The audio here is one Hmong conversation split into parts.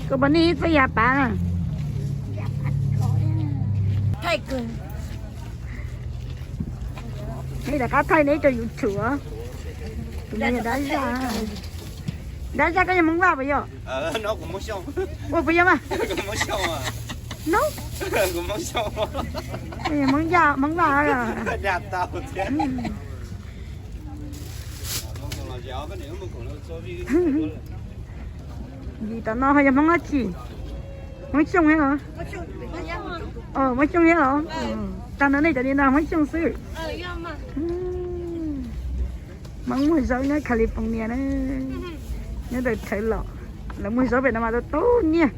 Koj pom nej txoj yam pav na. Thaij kawg. Nej rov qab thaij neb rau YouTube. Tus no yog Dab Zaj. Dab Zaj, koj yog Hmoob Vaj puas yog? Ua puas yog mas? No. Koj yog Hmoob Vaj, Hmoob Vaj. Vim tom no ho yog Hmoob dab tsi? Hmoob Xyooj thiab los? Hmoob Xyooj thiab los? Tag nrho nej cov li no Hmoob Xyooj xwb. Hmoob muag zaub nyob California na. Nyob ntawm Thawv Los, lawv muag zaub pem no mas tau tau nyiaj.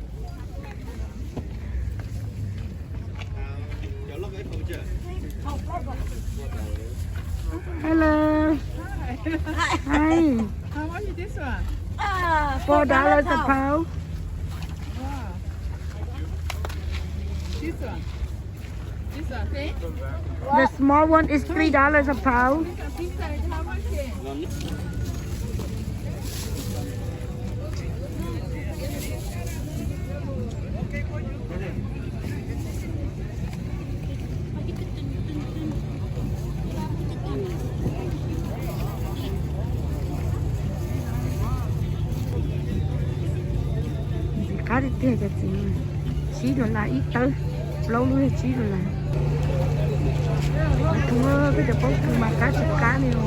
Hello. Hi. Four dollars a pound. The small one is three dollars a pound. Ntxim qab tiag tiag cov txiv, tsib dollar ib tawb, plaub lub yog tsib dollar. Peb cov pob kws mas qab tsis qab li os.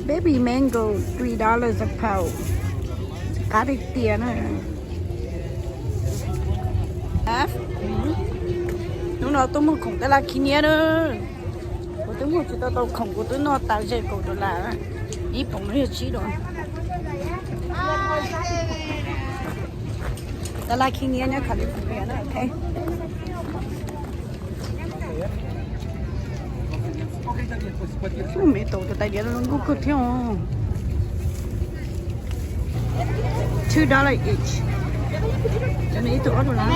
Baby mango, three dollars a pound. Qab tiag tiag na. Hnub no tuaj muag khoom tab laj khib niab na. Kuv twb muag tsis tau tau khoom, kuv twb noj tas ze kaum dollar, ib poom no yog tsib dollar. Tab laj khib niab nyob California na. Ub, me tau tus tais diav zoo nkauj kawg thiab os. Two dollar each. Cov no ib tug ob dollar.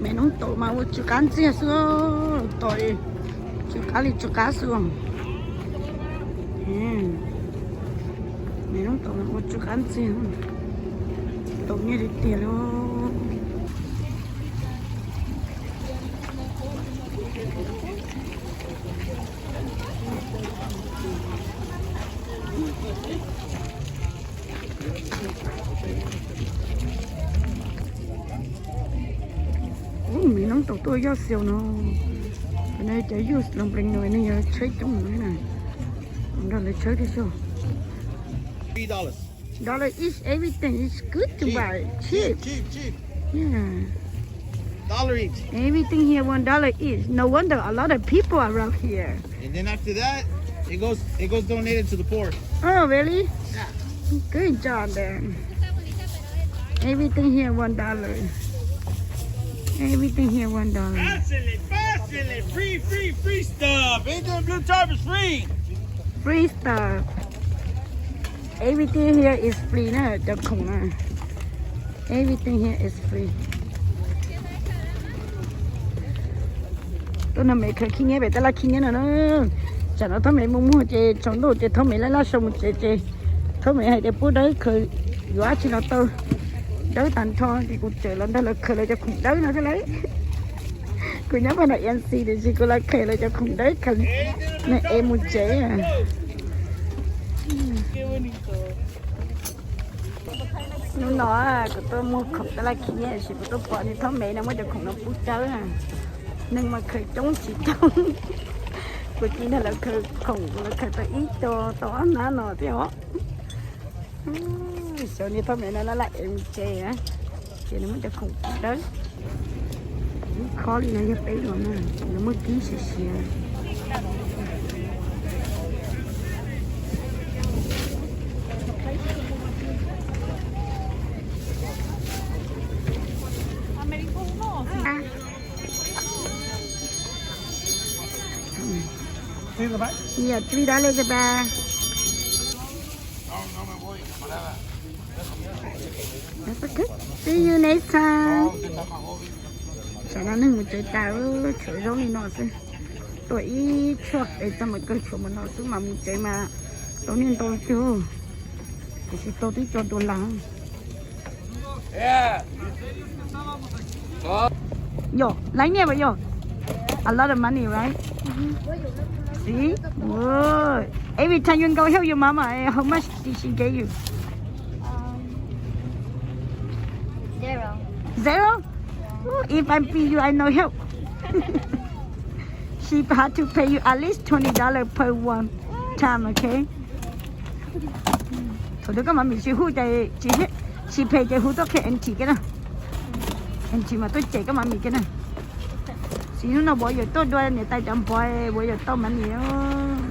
Me noob taum mas ua tsw qab ntxiag xwb, taum tsw qab li tsw qab xwb. Me noob taum mas ua tsw qab ntxiag, taum nyiaj li tiag li. Ub, me noob taum tuaj yoj xiau no. Cov yus los nplees no nws yog tshawb coob na. Nrog lawv tshawb thiab xyov. Dollar each, everything is good to buy, cheap. Yeah. Dollar each. Everything here one dollar each. No wonder a lot of people around here. And then after that, it goes it goes donated to the poor. Oh, really? Yeah. Good job then. Everything here one dollar. Everything here one dollar. Pásenle, pásenle. Free, free, free stuff. Ain't the blue tarp is free? Free stuff. Everything here is free na cov khoom na. Everything here is free. Tuaj nrog Mev khaws khib nyiab pem tab laj khib nyiab no na. Tsam no Thoj Mev mus muag ces tsaus ntuj ces Thoj Mev laj laj sau mus tsev ces Thoj Mev hais tias pub dawb khaws yuav dab tsi los tau dawb tag nrho ces kuv tseem los nrog lawv khaws lawv cov khoom dawb no thiab lauj. Kuv nyob pab nram E N C tiam sis kuv los khaws lawv cov khoom dawb khaws neeg ev mus tsev. Hnub no kuv tuaj muag khoom tab laj khib nyiab tiam sis kuv tuaj pom niag Thoj Mev no muab cov khoom no pub dawb. Neeg mas khaws coob tsis coob. Kuv tsis nrog lawv khaws khoom, kuv los khaws tau ib co tau ob hnab no thiab os. Xyov niag Thoj Mev no laj laj ev mus tsev na, ces nws muab cov khoom pub dawb. Ib khob li no yog peb los na, nws muaj kib siav siav. Yeah, three dollars a bag. That's okay. See you next time. Tsam no neeg mus tsev tas, tshuav zoo li no xwb. Tuaj ib tshuaj es txog mas kawg tshuav mas no xwb mas mus tsev mas tau niaj ntau tiag. Tiam sis tau twb tso dua las. Yo, like me, but yo, a lot of money, right? See? Whoa. Every time you go help your mama, eh, how much did she give you? Um, zero. Zero? Ooh, if I be you, I no help. She have to pay you at least twenty dollars per one time, okay? Thaum twg koj mov mis tsis hu ces tsis, tsis phem ces hu tuaj qhia aunty ke na. Aunty mas tuaj cem koj mov mis ke na. Tsis hnub no Vov Yawm tuaj dua niam tais cov npov, Vov Yawm tau mov mis os.